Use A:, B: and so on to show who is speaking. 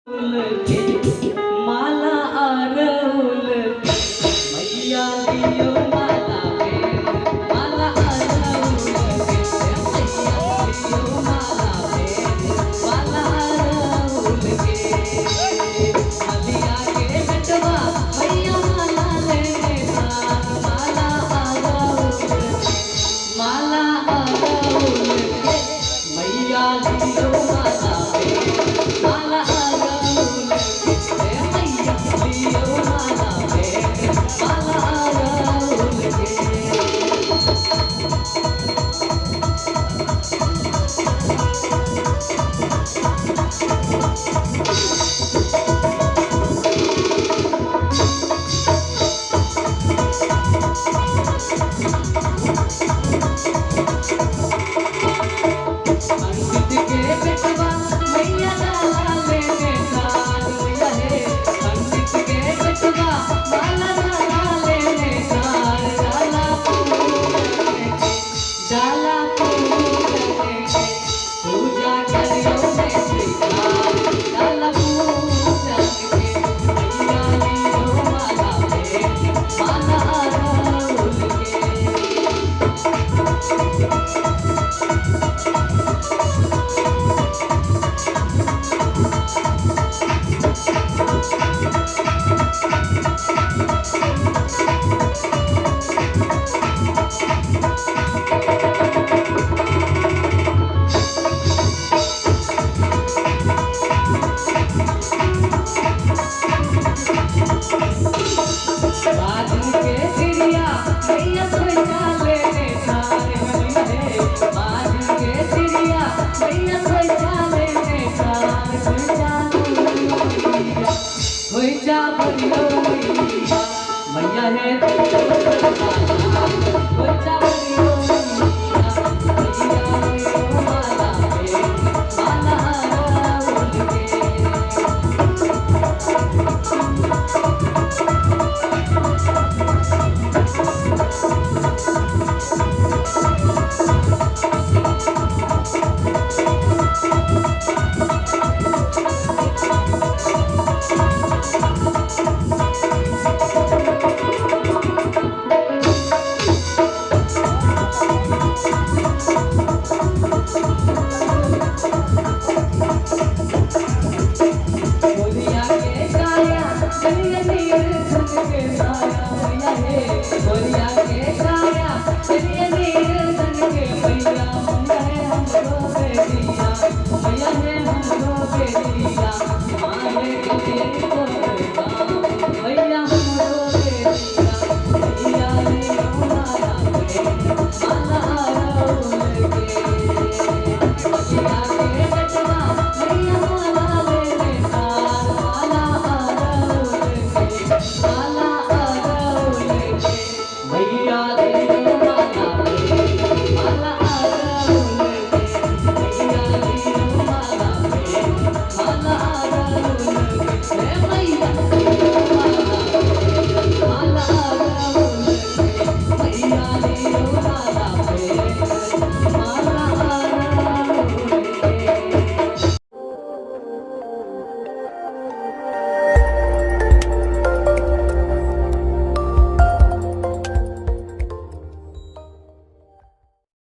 A: के माला अरहुल के, मैया लियो माला भेंट, माला अरहुल के, मैया लियो माला भेंट, माला अरहुल के। मलिया के बेटवा मैया माला लेने साथ, माला अरहुल के, माला अरहुल के, मैया लियो माला भेंट, माला अरहुल के, मैया लियो माला भेंट, माला अरहुल के। पंडित के बेटवा मैया डाला लेने साथ, मैया हे पंडित के बेटवा माला डाला लेने साथ, डाला पूजन के, डाला पूजन के, पूजा करियो ने स्वीकार, डाला पूजन के, मैया लियो माला भेंट, माला अरहुल के। बाजन के चिड़िया मैया सोचा लेने सारे, मैया हे बाजन के चिड़िया मैया सोचा लेने सारे, सोचा मैया, सोचा बनियो मैया, मैया हे।